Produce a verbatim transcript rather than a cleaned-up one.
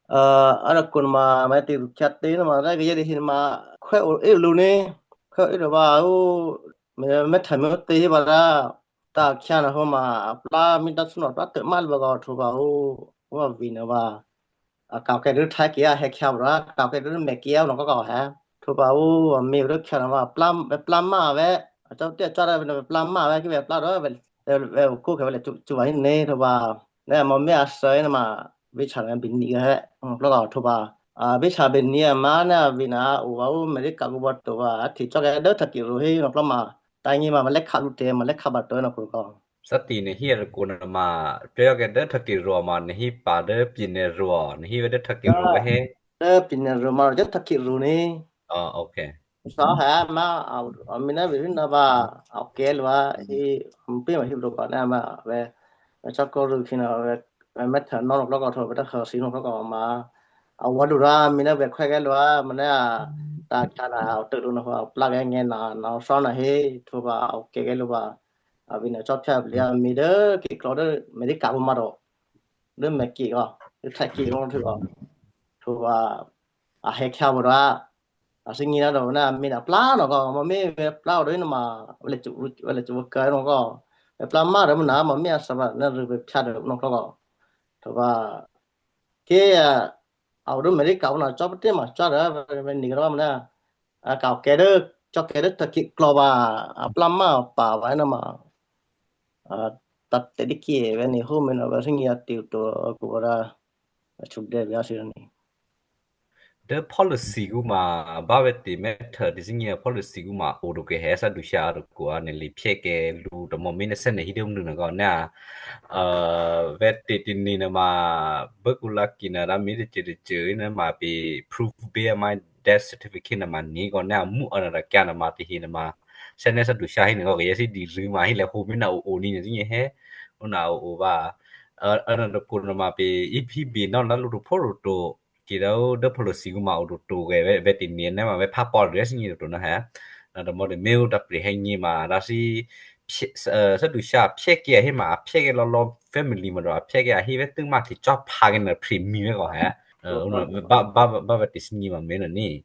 Ана kun ma ma ti ru chat te ma ra ge ye hin ma kwe o e lu ne kwe e ba u me me ta me te ba ra ta kya na ho ma pla mi ta su no pla te mal ba ga thu ba u wa vi na ba. Ka ke ru thai kia he kya bra ka ke ru me kia no ka ka ha. Thu ba u mi ru kya na ma pla pla ma ve. Chau te cha ra ve pla ma ve ki ve pla ro ve ve ku ke ve chu chu va hin ne thu ba. Ne ma me a sa ne ma vi cha na bi ni ga he. Pla ga thu ba. A vi cha bi ni ma na vi na u ba u me ri ka ku ba thu ba. A ti cha ga de ta ki ru he no pla ma. Ta ni ma ma le kha lu te ma le kha ba to no ku ko. Sa ti ne hi er ku na ma pe ga de ta ki ru ma ne hi pa de pi ne ru ne hi ve de ta ki ru he. De pi ne ru ma de ta ki ru ni. Oh, okay. Sa ha ma a mi na bi na ba okay lu a hi pi ma hi ru ba na ma ve. Cha ko ru ki na ve me ta no lo ko to ve ta ha si no ko ma. A wa du ra mi na ve kwe ke lu a ma na ta cha na a te ru na ho pla ke nge na na so na he thu ba okay ke lu ba. A vi na chop chop lia mi de ki klo de me di ka bu ma do. De me ki go. De ta ki go thu go. Thu ba a he kya bu da. A sing ina do na mi na pla no go ma mi me pla do ina ma le chu le chu ka no go. Me pla ma de na ma mi a sa ba na ru be cha de no go. Thu ba ke a a ru me di ka bu na chop te ma cha de me ni ga ma na. A ka ke de chok ke de ta ki klo ba a pla ma pa ba na ma. A ta te di ki ve ni hu me no ba sing ya ti to ku ba da. A chu de ya si ni. De policy gu ma ba ve ti me ta di sing ya policy gu ma u ru ke he sa du sha ru ku a ne li pye ke lu to mo mi ne se ne hi de um du na go na. A ve ti ti ni na ma be ku la ki na da mi de che de che na ma bi proof be ma death certificate na ma ni go na mu ana da kya na ma ti hi na ma. Se ne sa du sha hi ni go ke ya si di ru ma hi le hu mi na u u ni ni ni he. U na u u ba. A ana da ku na ma bi i pi bi no na lu ru po ru to ki da u de policy gu ma u ru to ke ve ve ti ni na ma ve pa po de si ni ru to na he. Na da mo de me u da pri he ni ma da si pye- sa sa du sha pye ke he ma pye ke lo lo family ma do pye ke he ve tu ma ti chop pa ke na pri mi ve go he. U na ba ba ba ve ti si ni ma me na ni.